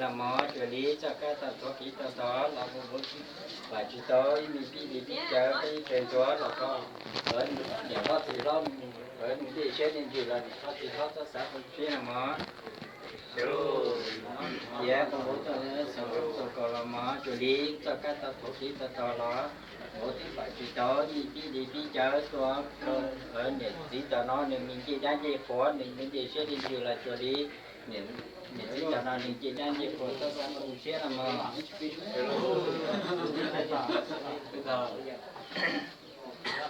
los mog, cuag li txoj kab tau thuav kev tau tog los mus ua tib vam tsis tau ib me pib li pib cawv peb ib tsev ntxuav los kho lawv niam hlob txiv hlob, lawv ncej siab ncej ntsws los niam hlob txiv hlob txhob xav qhov siab no mog. Tiav qhov vauv txoj xeem txoj kos los mog, cuag li txoj kab tau thuav kev tau tog los vauv twb vam tsis tau ib me pib li pib cawv tuaj kho lawv niam txiv tau no nws me ncej dab ncej qhuav nws ncej siab ncej ntsws los cuag li niam txiv tau no nws ncej dab ncej qhuav txhob xav tu siab no mog.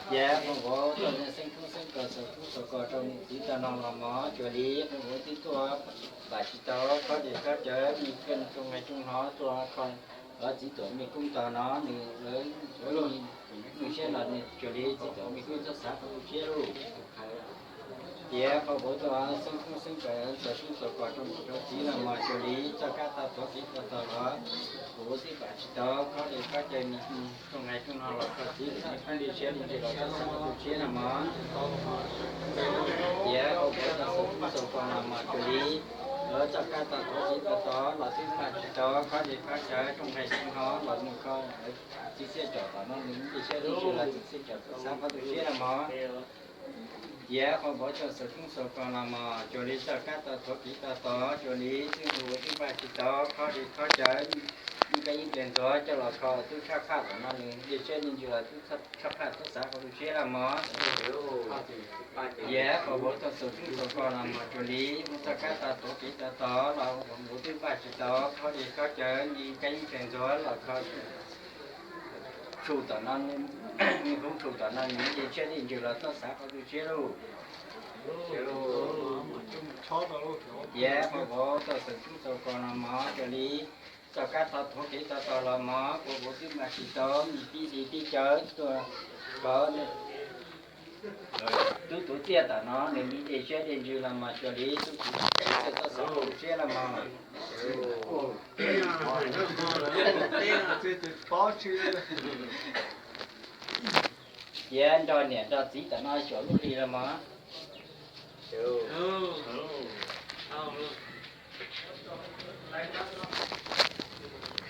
Tiav qhov vauv txoj xeem tub xeem kos xeem tub xeem kos rau niam txiv tau no los mog, cuag li qhov vauv twb tuaj vam tsis tau khob dej khob cawv me keej rooj nqaij rooj hno tuaj kho lawv txiv tuam me koob tog no nws lawv nws siab los nws cuag li txiv tuam me koob txhob xav qhov tu siab lauj. Tiav qhov vauv txoj xeem tub xeem kos xeem tub xeem kos rau niam rau txiv los mog, cuag li txoj kab tau thuav kev tau tog los vauv twb vam tsis tau khob dej khob cawv me rooj nqaij rooj hno los kho txiv tuam me koob ncej siab ncej ntsws los txhob xav qhov tu siab no mog. Tiav qhov vauv txoj xeem tub xeem kos los mog, cuag li lawv txoj kab tau thuav kev tau tog los twb vam tsis tau khob dej khob cawv rooj nqaij rooj hno los nws kho txiv txiaj tsom tom no nws ncej siab ncej ntsws los txiv txiaj tsom txhob xav qhov tu siab no mog. Tiav qhov vauv txoj xeem tub xeem kos los mog, cuag li txoj kab tau thuav kev tau tog cuag li txij hnub vauv twb vam tsis tau khob dej khob cawv ib kab ib tsev ntxuav coj los kho tub tshaj phaj tom no nws ncej siab ncej ntsws los tub tshaj phaj txhob xav qhov tu siab no mog. Tiav qhov vauv txoj xeem tub xeem kos los mog, cuag li txoj kab tau thuav kev tau tog los vauv twb vam tsis tau khob dej khob cawv ib kab ib tsev ntxuav los kho tshu tom no, me koob tshu tom no nws ncej siab ncej ntsws los txhob xav qhov tu siab lauj. Tiav qhov vauv txoj xeem tub xeem kos los mog, cuag li txoj kab tau thuav kev tau tog los mog, qhov vauv twb vam tsis tau me pib li pib cawv tuaj kho tub tuv txiaj tom no nws ncej siab ncej ntsws los mog, cuag li tub tuv txiaj txhob xav qhov tu siab los mog. Tiav nrog niam nrog txiv tom no xyuas lub hli los mog.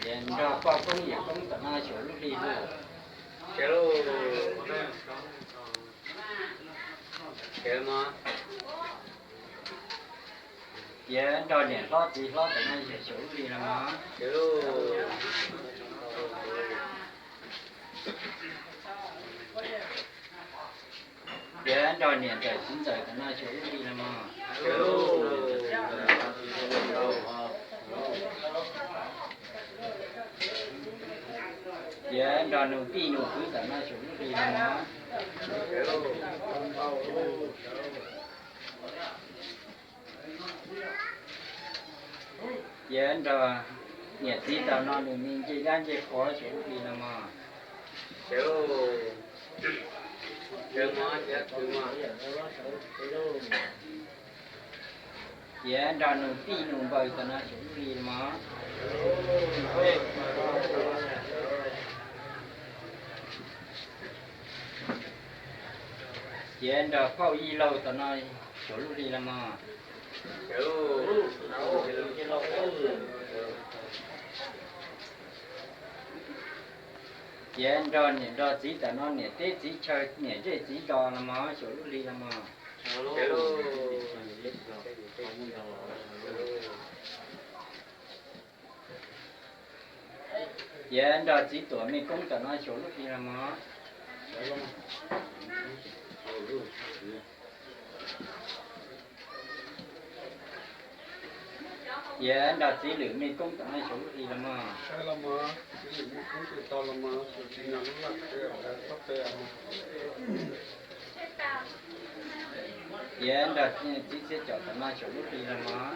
Tiav nrog poj koob yawm koob tom no xyuas lub hli lauj. Tiav nrog niam hlob txiv hlob tom no xyuas lub hli los mog. Tiav nrog niam ntxawm txiv ntxawm tom no xyuas lub hli los mog. Tiav nrog nus tij nus kwv tom no xyuas lub hli los mog. Tiav nrog niam txiv tom no nws me ncej dab ncej qhuav xyuas lub hli los mog. Tiav nrog nus tij nus npawg tom no xyuas lub hli los mog. Tiav nrog phauj yij laug tom no xyuas lub hli los mog. Tiav nrog niam nrog txiv tom no niam teb txiv chaw niam zej txiv zos los mog xyuas lub hli los mog. Tiav nrog txiv tuam me koob tom no xyuas lub hli los mog. Tiav nrog txiv lwm me koob tom no xyuas lub hli los mog. Tiav nrog txiv txiaj tsom tom no xyuas lub hli los mog.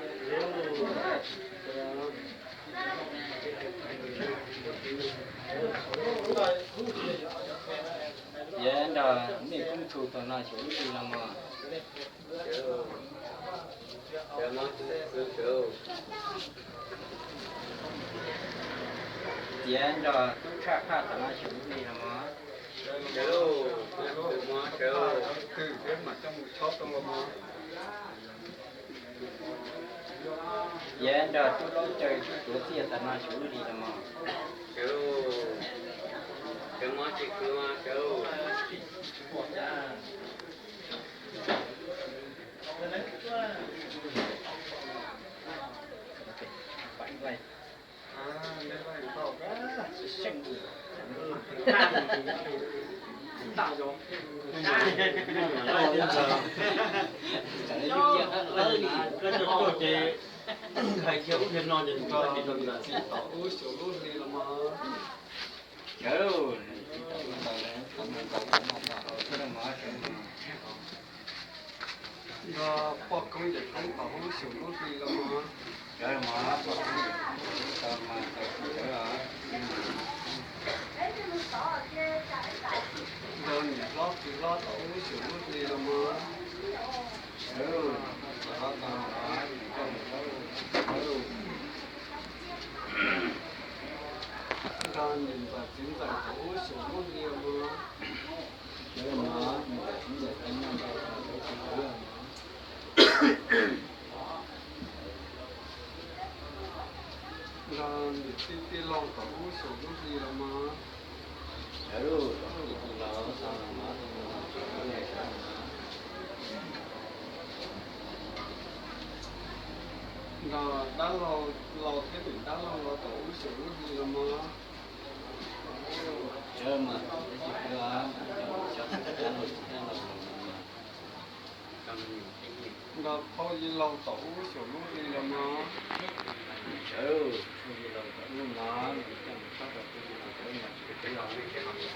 Tiav nrog mej koob txhu tom no xyuas lub hli los mog. Tiav nrog tub tshaj phaj tom no xyuas lub hli los mog. Tiav Nrog tub laub caw tub tuav txiaj tas no xyov li los mas. Sawv, sawv mov tsis khwv mas sawv. Koj coj tuaj ces hais kiag ub kiag no ces nws koj tsis tau ntawm tsis tau ub xyuas lub hli los mas. Sawv, tsis tau ntawd tau ntawd tau ntawd tau ntawd tau ntawd. Nrog poj koob yawm koob tau ub xyuas lub hli los mas. Sawv mas, poj koob yawm koob tau mas tau sawv os. Nrog niam hlob txiv hlob tau ub xyuas lub hli los mas. Sawv, niam hlob txiv hlob tau mas, niam hlob txiv hlob tau sawv. Nrog niam ntxawm txiv ntxawm tau ub xyuas lub hli los mas. Sawv mas, niam ntxawm txiv ntxawm tau mas tau sawv tsis khwv los mas. Nrog niam tij tij laug tau ub xyuas lub hli los mas. Sawv, tij tij laug tau los mas tau mas sawv mas. Nrog dab laug laus thiab niam dab laug laus tau ub xyuas lub hli los mas. Sawv mas, tsis khwv os, cov dab laug txiv dab laug laus los mas. Nrog phauj yij laug tau ub xyuas lub hli los mas. Sawv, phauj yij laug tau ub mas, coj mus txhob rau phauj yij laug tau ub mas tsis khwv los.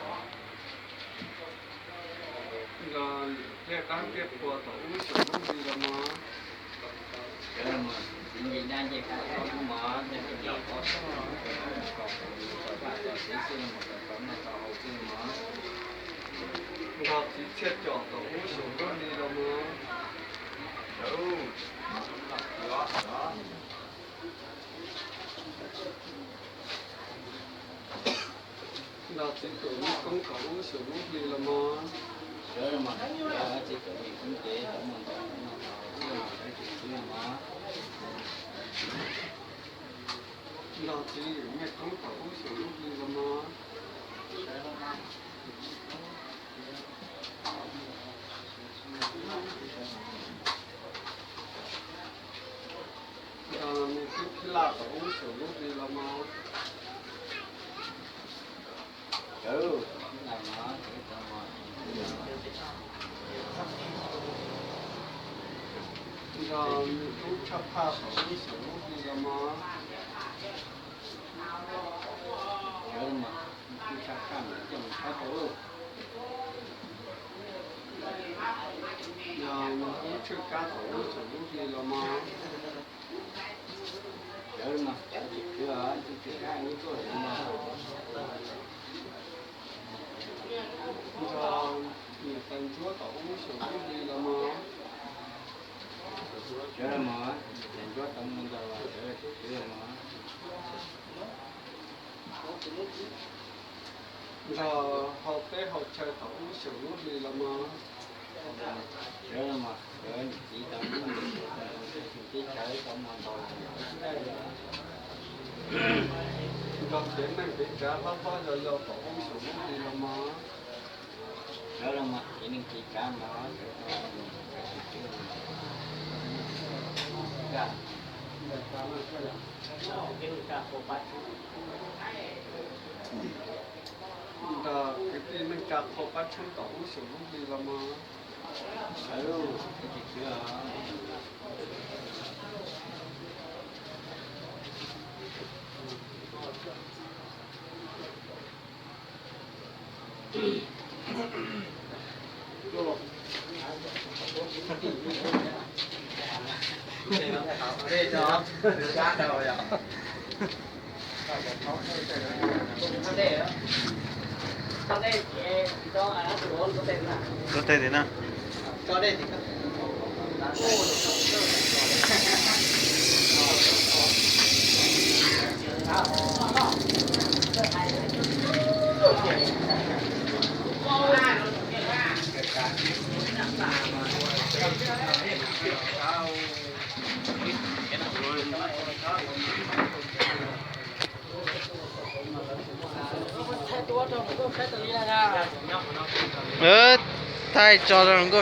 Nrog niam pliag dab pliag qhua tau ub xyuas lub hli los mas. Sawv mas, txiv nce dab nce qhua tau ub mas, nce qhua tau ub mas, kom kom kom kom kom txiv xwb los mas, kom kom noj kom haus xwb los mas. Nrog txiv txhiaj com tau ub xyuas lub hli los mas. Sawv, nrog txiv tus me koob tau ub xyuas lub hli los mas. Sawv mas, txiv tus me koob ces tau mus ntau ntau ntau xwb los mas, tsis khwv los mas. Nrog txiv yawm me koob tau ub xyuas lub hli los mas. Nrog me tub Phij Laj tau ub xyuas lub hli los mas. Sawv, Phij Laj mas, sawv tau mas. Nrog me tub Tshaj Phaj tau ub xyuas lub hli los mas. Sawv mas, me tub Tshaj Phaj mas coj mus txhob rau. Nrog me tub Tshwj Kab tau ub xyuas lub hli los mas. Sawv mas, tsis khwv os, tsis khwv kab ub tuaj lawm mas. Nrog niam tais Ntsuab tau ub xyuas lub hli los mas. Sawv mas, niam tais Ntsuab tau mus ntau los sawv tsis khwv los mas. Nrog hau teb hau chaw tau ub xyuas lub hli los mas. Sawv mas, sawv niam txiv tau mus ntau, teb chaws tau mus ntau los. Nrog kev neej kev tsav hlob hlob yau yau tau ub xyuas lub hli los mas. Sawv los mas, kev neej kev tsav mas sawv tau. Nrog kwv tij neej tsa qhua pab tshoob tau ub xyuas lub hli los mas. Sawv, tsis khwv os. Rau tej tim na. Thaij tso rau hluas nkauj